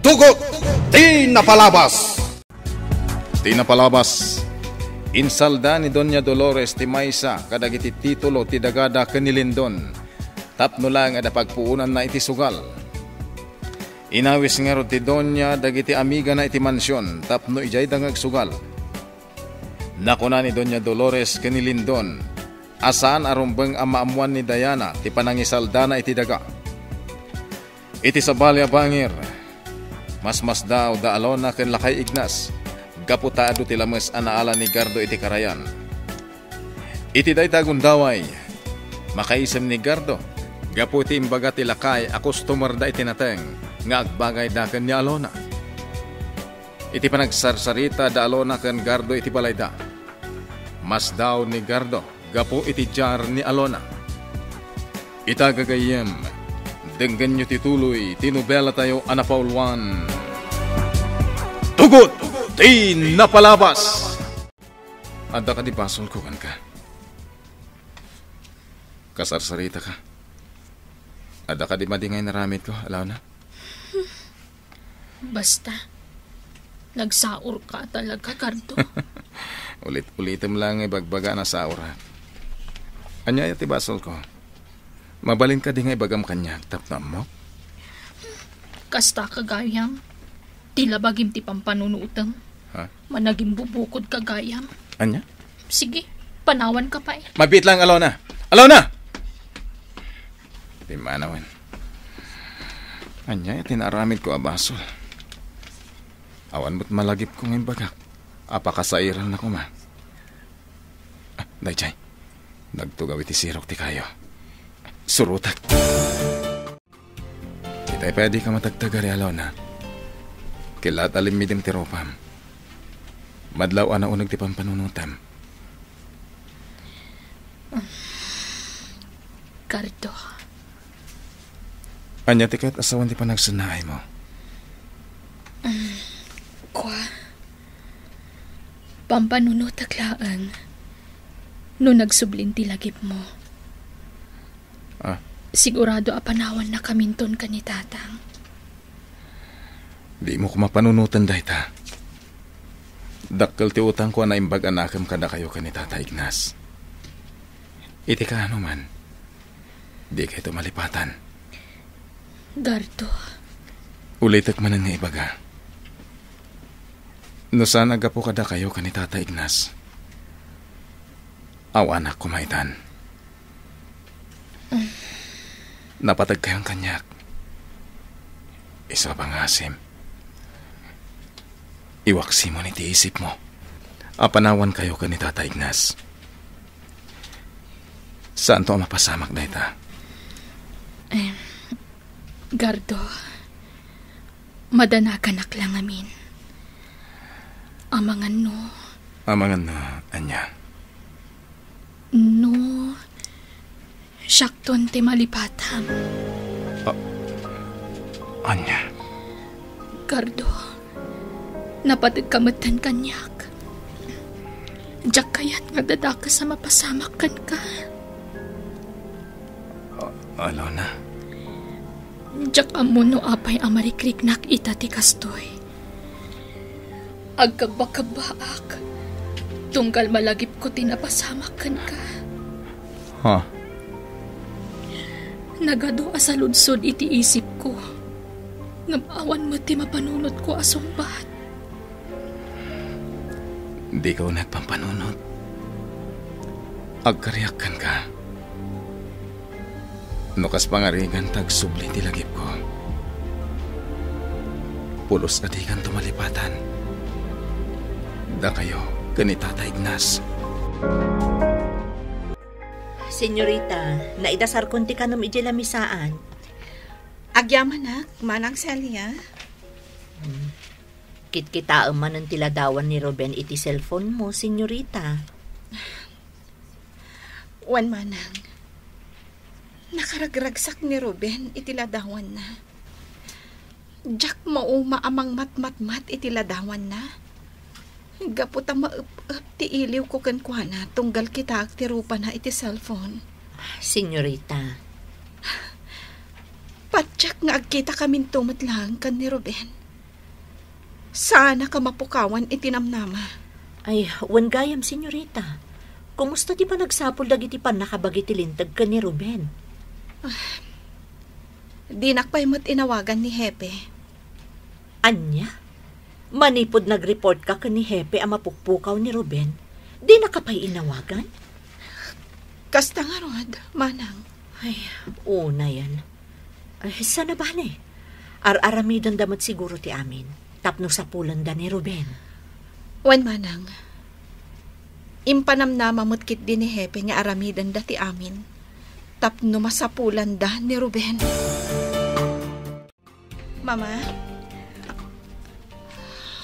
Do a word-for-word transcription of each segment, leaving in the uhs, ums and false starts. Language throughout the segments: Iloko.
Tugot ti napalabas. Ti napalabas, insalda ni Doña Dolores ti maysa kadagiti titulo ti dagada ken ni Lindon tapno laeng a pagpuonanna iti sugal. Inawis ngarud ti Doña dagiti amigana iti mansion tapno idiayda nga agsugal. Nakuna ni Doña Dolores ken ni Lindon a saan a rumbeng a maammoan ni Diana ti panangisaldana iti daga. Iti sabali a bangir, masmasdaaw da Alona ken lakay Ignas gapu ta adu ti lames a naala ni Gardo iti karayan. Iti dayta a gundaway, makaisem ni Gardo gapu iti imbaga ti lakay a kustomerda iti nateng nga agbagayda ken ni Alona. Iti panagsarsarita da Alona ken Gardo iti balayda, masdaaw ni Gardo gapu iti diar ni Alona. Ita gagayyem, denggenyo ti tuloy ti nobelatayo a napauluan, Tugot ti Napalabas. Adda kadi basolko kenka? Kasarsaritaka. Adda kadi madi nga inaramidko, Alona? Basta, nagsaorka talaga, Gardo. Ulit-ulitem laeng nga ibagbaga a nasaorak. Ania aya ti basolko? Mabalin kadi nga ibagam kaniak tapno ammok? Kasta ka gayam. Ti labagim ti pampanunotem. Ha? Managimbubukod ka gayam. Ania? Sige, panawan ka pay. Mabiit lang, Alona! Alona! Pimmanawen. Ania ti naaramidko a basol? Awan met malagipko nga imbagak a pakasairalna koma. Ah, daydiay. Nagtugaw iti sirok ti kayo. Surotek. Itay pay a dika matagtagari, Alona. Ket la ta limmidem ti rupam. Madlaw a nauneg ti pampanunotem. Gardo. Ania ti kayat a sawen ti panagsennaaymo? Kua, pampanunotek laeng no nagsublin ti lagipmo. Ah. Sigurado a panawannakaminton ken ni Tatang. Dimo koma panunoten dayta. Dakkel ti utangko a naimbag a nakem kadakayo ken ni Tata Ignas. Iti kaano man, dikayto malipatan. Gardo. Ulitek manen nga ibaga. No saan a gapu kadakayo ken ni Tata Ignas, awanak koma itan. Napategkayon kaniak. Isu a pangasim, iwaksimon iti isipmo a panawankayo ken ni Tata Ignas. Saanto a mapasamak dayta? Em, Gardo, madanaganak la ngamin. Amangan no. Amangan no, ania? No, siakton ti malipatam. A-, ania? Gardo, napategka metten kaniak. Diak kayat nga dadakes a mapasamak kenka. A-, Alona? Diak ammo no apay a marikriknak ita ti kastoy. Agkabbakabbaak, tunggal malagipko ti napasamak kenka. Ha? Nagadu a saludsod iti isipko, ngem awan met ti mapanunotko a sungbat. Dika uneg pampanunot. Agkariak kenka. No kas pangarigan ta agsubli ti lagipko, pulos a dikanto malipatan. Dakayo ken ni Tata Ignas. Senyorita, naidasarkon ti kanem idiay lamisaan. Agyamanak, Manang Celia. Hmm. Kitkitaem manen ti ladawan ni Ruben iti cellphone mo, senyorita. Wen, Manang. Nakaragragsak ni Ruben iti ladawanna. Diak mauma a mangmatmatmat iti ladawanna. Gapu ta maep-ep ti iliwko kenkuana tunggal kitaek ti rupana iti cellphone. Senyorita. Patiek nga agkitakaminto met laeng ken ni Ruben. Saanak a mapukawan iti namnama. Ay, wen gayam, senyorita. Kumusta ti panagsapul dagiti pannakabagi ti linteg ken ni Ruben? Ah, dinak pay met inawagan ni Hepe. Ania? Manipud nag-report ka ken ni Hepe a mapukpukaw ni Ruben, dinaka pay inawagan? Kasta ngarud, Manang. Ay, unayen. Ay, saan a bale? Ar-aramidenda met siguro ti amin, tapno sapulenda ni Ruben. Wen, Manang. Impanamnama met ketdi ni Hepe nga aramidenda ti amin, tapno masapulenda ni Ruben. Mama?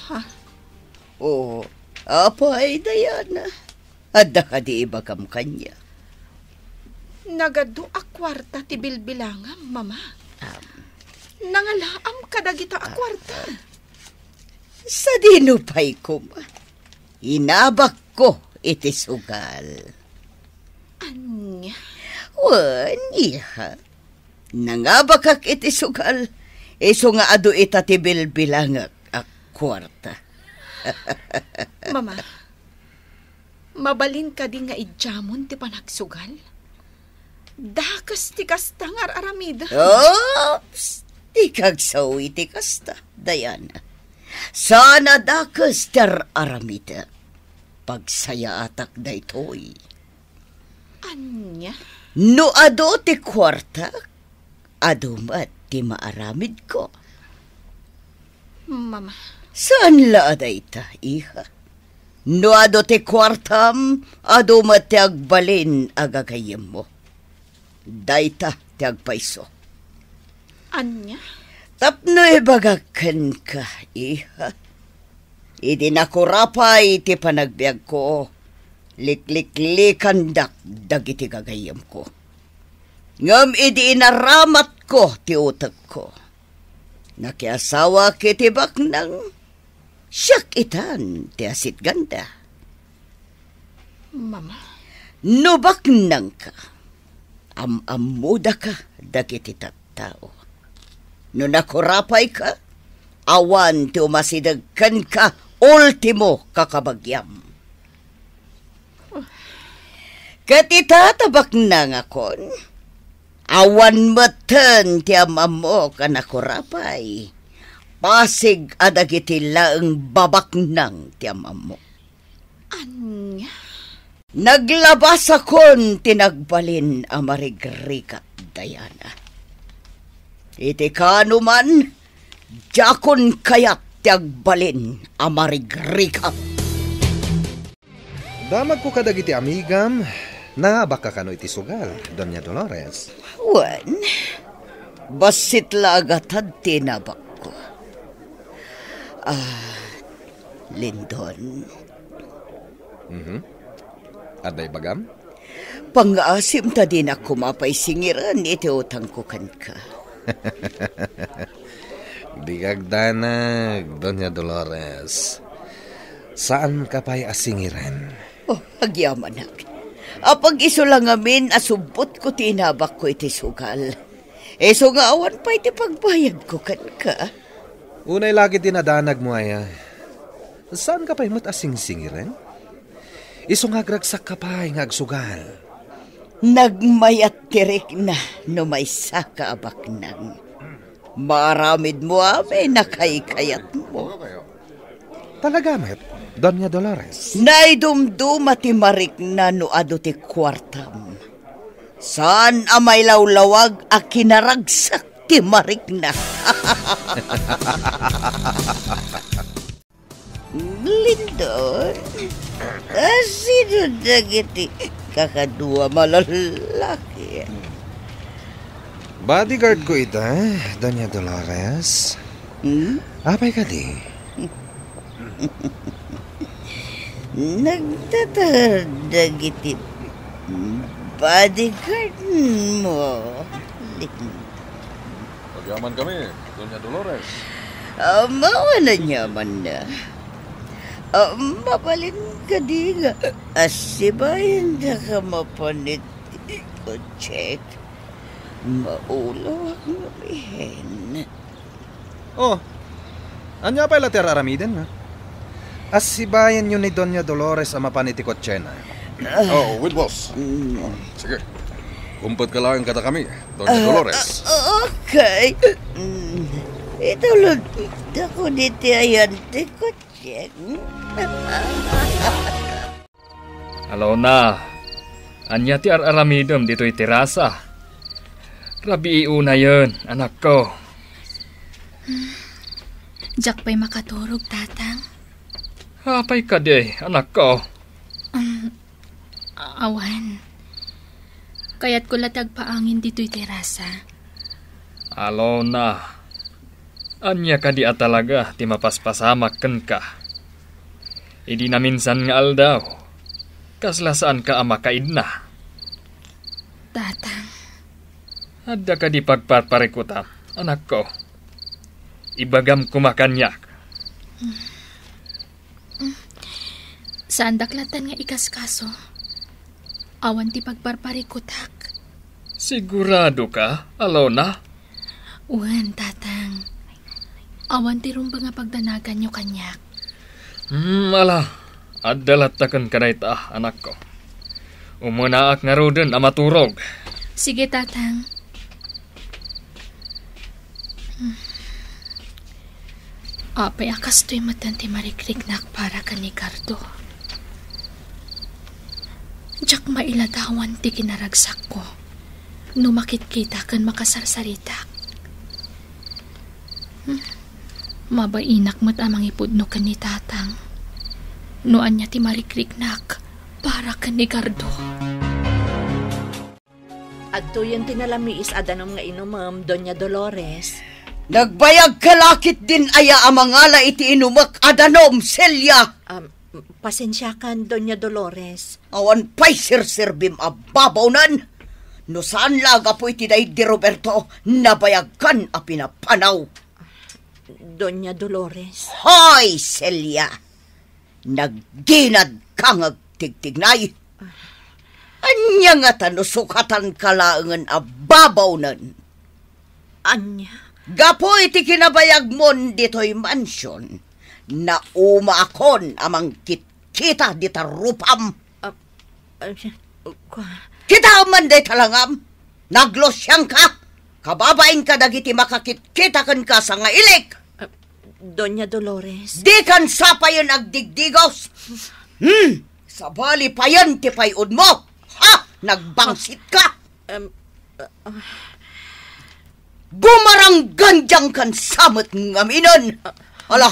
Ha? Oh, apay, Diana? Adda kadi ibagam kaniak? Nagadu a kuarta ti bilbilangam, Mama. Am. Nangalaam kadagita a Ah, kuarta. ah. Sadino pay koma? Inabakko iti sugal. Ania? Wen, iha. Nangabakak iti sugal, isu nga adu ita ti bilbilangek a kuarta. Mama, mabalin kadi nga idiamon ti panagsugal? Dakes ti kasta nga ar-aramidem. Oops! Dika agsaw iti kasta, Diana. Saan a dakes ti ar-aramidek. Pagsayaatak daytoy. Ania? No adu ti kuarta, adu met ti maaramidko. Mama. Saan la a dayta, iha? No adu ti kuartam, adu met ti agbalin a gagayyemmo. Dayta ti agpayso. Ania? Tapno ibagak kenka, iha. Idi nakurapay ti panagbiagko, likliklikandak dagiti gagayyemko. Ngem idi inaramatko ti utekko, nakiasawak iti baknang, siak itan ti asitganda. Mama. No baknangka, am-ammodaka dagiti tattao. No nakurapayka, awan ti umasideg kenka, ultimo kakabagiam. Ket ita ta baknangakon, awan metten ti am-ammok a nakurapay. Pasig a dagiti laeng babaknang ti am-ammok. Ania? Naglabasakon ti nagbalin a marigrigat, Diana. Iti kaanoman, diakon kayat ti agbalin a marigrigat. Damagko kadagiti amigam, nangabakka kano iti sugal, Doña Dolores? Wen, bassit la a gatad ti inabakko. Ah, Lindon. Mhm. Adda ibagam? Pangngaasim ta dinak koma pay singiren iti utangko kenka. Dika agdanag, Doña Dolores. Saanka pay a singiren. Oh, agyamanak. Apag isu la ngamin a subbotko ti inabakko iti sugal. Isu nga awan pay ti pagbayadko kenka. Unay la ket ti nadanagmo aya. Saanka pay met a singsingiren? Isu nga agragsakka pay nga agsugal. Nagmayat ti rikna no maysaka a baknang. Maaramidmo amin a kaykayatmo. Talaga met, Doña Dolores? Naidumduma ti marikna no adu ti kuartam. Saan a mailawlawag a kinaragsak ti marikna. Lindon, asino dagiti kakaduam a lallaki? Bodyguard ko ita, Doña Dolores. Hmm? Apay kadi? Nagtatar dagiti bodyguard mo. Agyaman kami, Doña Dolores. Ah, mawan a nyaman na. Ah, mabalin kadi nga asibayan da ka mapan iti kotse. Maulawak ngamin. Oh, Ania pay la ti ar-aramiden, ha? Assibayenyo ni Doña Dolores a mapan iti kotsena. Oh, with boss. Sige. Kumpet ka laeng kadakami, Doña Dolores. Ah, okay. Mm. Itulod tako diti ayan ti kotse. Alona, ania ti ar-aramidem ditoy terasa? Rabii unayen, anakko. Diak pay makaturog, Tatang. Apay kadi, anakko? Um, awan. Kayatko la ti agpaangin ditoy terasa. Alona, ania kadi a talaga ti mapaspasamak kenka? Idi naminsan nga aldaw, kasla saanka a makaidna. Tatang. Adda kadi pagparparikutam, anakko? Ibagam koma kaniak. Saandak lattan nga ikaskaso. Awan ti pagparparikutak. Sigurado ka, Alona? Wen, Tatang. Awan ti rumbeng a pagdanaganyo kaniak. Hmm, ala. Adda latta kenka dayta, anakko. Umenaak ngaruden a maturog. Sige, Tatang. Apay a kastoy metten ti marigrignak para ken ni Gardo? Diak mailadawan ti kinaragsakko no makitkita ken makasarsaritak. Hmm. Mabainak met a mangipudno ken ni Tatang no ania ti marigrignak para ken ni Gardo. Adtoyen ti nalamiis a danum nga inumem, Doña Dolores. Nagbayag ka la ketdin aya a mangala iti inumek a danum, Celia? Um, pasensiakan, Doña Dolores. Awan pay serserbim a babaunen. No saan la a gapu iti daydi Roberto, nabayagkan a pinapanaw. Doña Dolores. Hoy, Celia! Nagdinad ka nga agtigtignay. Ania ngata no sukatanka laengen a babaunen? Ania? Gapu iti kinabayagmon ditoy mansion, naumaakon a mangkitkita dita rupam. Ah, ah, kua- Kitaem man dayta langam. Naglusiangka. Kababainka dagiti makakitkita kenka sangailik. Ah, Doña Dolores. Dikan sapayen agdigdigos. Hmm, sabali payen ti pay-udmo. Ha? Nagbangsitka. Em, ah, ah. Gumaranggandiangkan sa met ngaminen. Ala,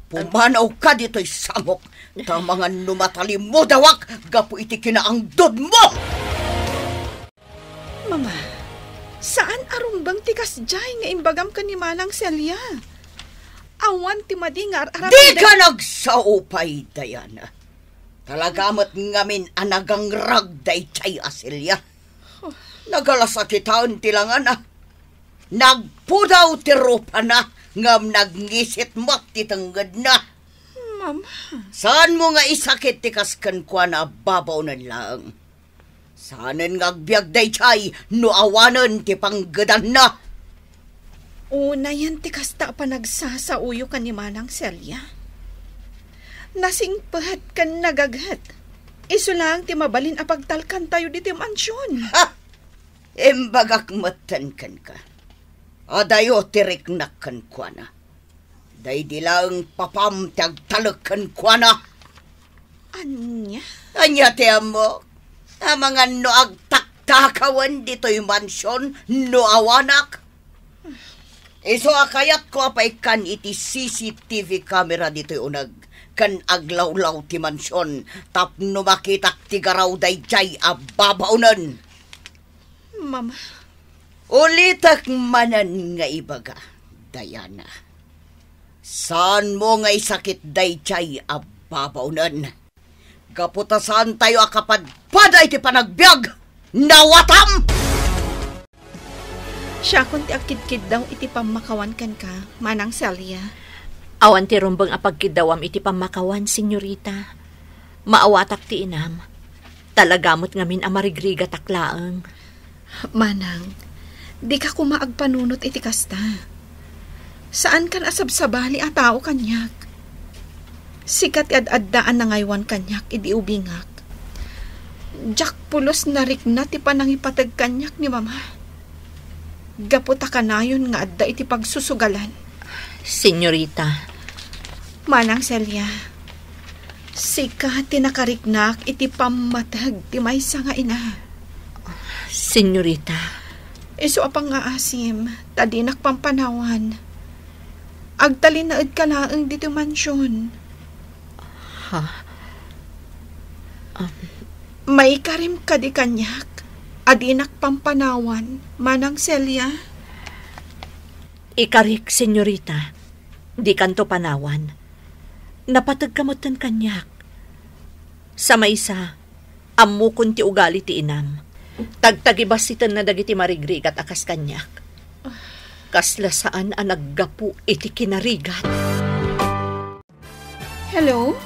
pumanawka ditoy sangok, ta mangan no matalimudawak gapu iti kinaangdodmo. Mama, saan a rumbeng ti kasdiay nga imbagam ken ni Manang Celia. Awan ti madi nga ar-aramidem. Dika nagsaupay, Diana. Talaga met ngamin a nagangrag daydiay a Celia. Nagalasakitaen ti langana. Nagpudaw ti rupana ngem nagngisit met ti tengngedna. Mama. Saanmo nga isakit ti kas kenkuana a babaunen laeng. Saanen nga agbiag daydiay no awanen ti panggedanna. Unayen ti kasta a panagsasaoyo ken ni Manang Celia. Nasingpet ken nagaget. Isu laeng ti mabalin a pagtalkantayo ditoy mansion. Ha! Imbagak metten kenka. Adayo ti riknak kenkuana. Daydi laeng papam ti agtalek kenkuana. Ania? Ania ti ammok? Amangan no agtaktakawen ditoy mansion no awanak. Isu a kayatko a paikkan iti C C T V camera ditoy uneg ken aglawlaw ti mansion tapno makitak ti garaw daydiay a babaunen. Mama. Ulitek manen nga ibaga, Diana. Saanmo nga isakit daydiay a babaunen. Gapu ta saantayo a kapadpada iti panagbiag. Nawatam! Siakon ti agkidkiddaw iti pammakawan kenka, Manang Celia. Awan ti rumbeng a pagkiddawam iti pammakawan, senyorita. Maawatak ti inam. Talaga met ngamin a marigrigatak laeng. Manang, dika koma agpanunot iti kasta. Saankan a sabsabali a tao kaniak. Sika ti ad-adda a nangaywan kaniak idi ubingak. Diak pulos narikna ti panangipateg kaniak ni Mama. Gapu ta kanayon nga adda iti pagsusugalan. Senyorita. Manang Celia, sika ti nakariknak iti pammateg ti maysa nga ina. Senyorita. Isu a pangngaasim, ta dinak pampanawan. Agtalinaedka laeng ditoy mansion. Ha? Um. Maikarim kadi kaniak a dinak pampanawan, Manang Celia? Ikarik, senyorita. Dikanto panawan. Napategka metten kaniak. Sa maysa, ammokon ti ugali ti inam. Tagtagibasitenna dagiti marigrigat a kas kaniak. Kasla saan a naggapu iti kinarigat. Hello?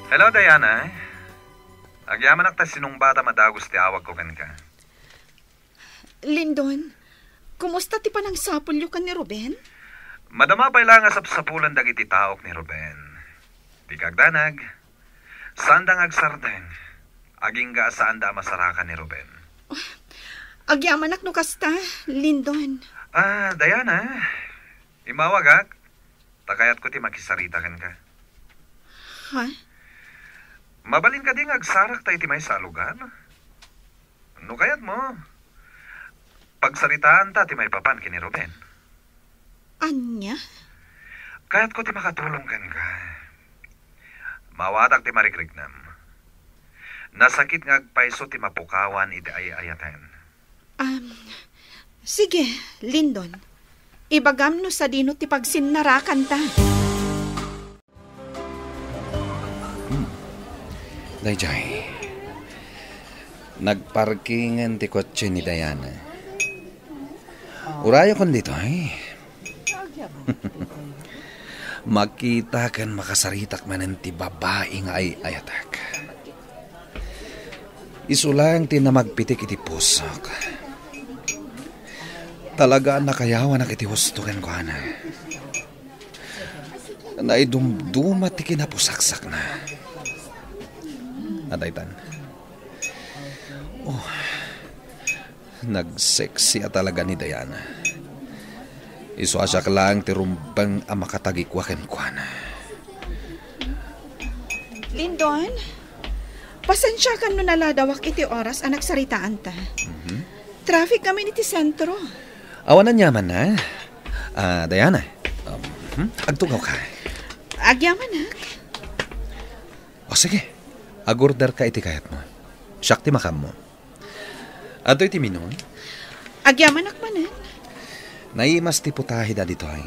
Hello, Diana. Agyamanak ta sinungbatam a dagus ti awagko kenka. Lindon, kumusta ti panangsapulyo ken ni Ruben? Madama pay la nga sapsapulan dagiti taok ni Ruben. Dika agdanag. Saanda nga agsardeng. Agingga a saanda a masarakan ni Ruben. Agyamanak no kasta, Lindon. Ah, Diana, immawagak. Ta kayatko ti makisarita kenka. Ha? Mabalin kadi nga agsarakta iti maysa a lugar? No kayatmo, pagsaritaanta ti maipapan ken ni Ruben. Ania? Kayatko ti makatulong kenka. Maawatak ti marikriknam. Nasakit nga agpayso ti mapukawan iti ay-ayaten. Um, sige, Lindon. Ibagam no sadino ti pagsinnarakanta. Hmm. Daydiay. Nagparkingen ti kotse ni Diana. Urayakon ditoy. Makita ken makasaritak manen ti babai nga ay-ayatek. Isu laeng ti namagpitik iti pusok. Talaga a nakayawanak iti husto kenkuana. Naidumduma ti kinapusaksakna. Adaytan. Oh, nagsexy a talaga ni Diana. Isu a siak laeng ti rumbeng a makatagikua kenkuana. Lindon, pasensiakan no naladawak iti oras a nagsaritaanta. Mhm. Traffic ngamin iti sentro. Awan aniamanna. Ah, Diana, um, hmm? Agtugawka. Agyamanak. O sige, agorderka iti kayatmo. Siak ti makaammo. Adtoy ti menu? Agyamanak manen. Naimas ti putahe ditoy.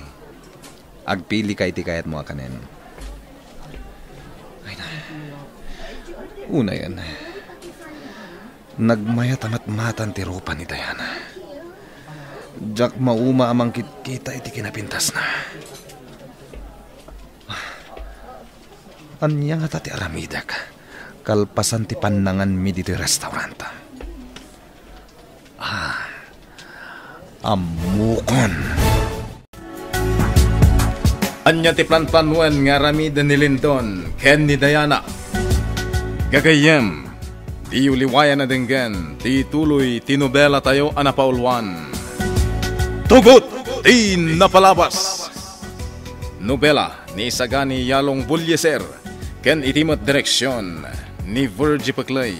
Agpilika iti kayatmo a kanen. Ay na. Unayen. Nagmayat a matmatan ti rupa ni Diana. Diak mauma a mangkitkita iti kinapintasna. Ania ngata ti aramidek kalpasan ti pannanganmi ditoy restaurant? Ah, ammokon. Ania ti planplanoen nga aramiden ni Lindon ken ni Diana? Gagayyem, diyo liwayan a denggen ti tuloy ti nobelatayo a napauluan, Tugot ti Napalabas. Nobela ni Isagani Yalong Bullieser ken iti met direksion ni Virgie Peclay.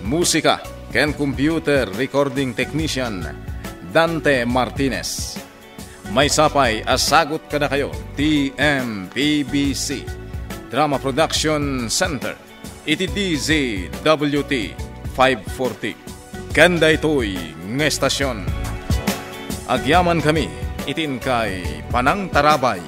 Musika ken computer recording technician, Dante Martinez. Maysa pay a sagut kadakayo ti M P B C Drama Production Center iti D Z W T five forty. Ken daytoy nga estasion, agyamankami iti inkay panangtarabay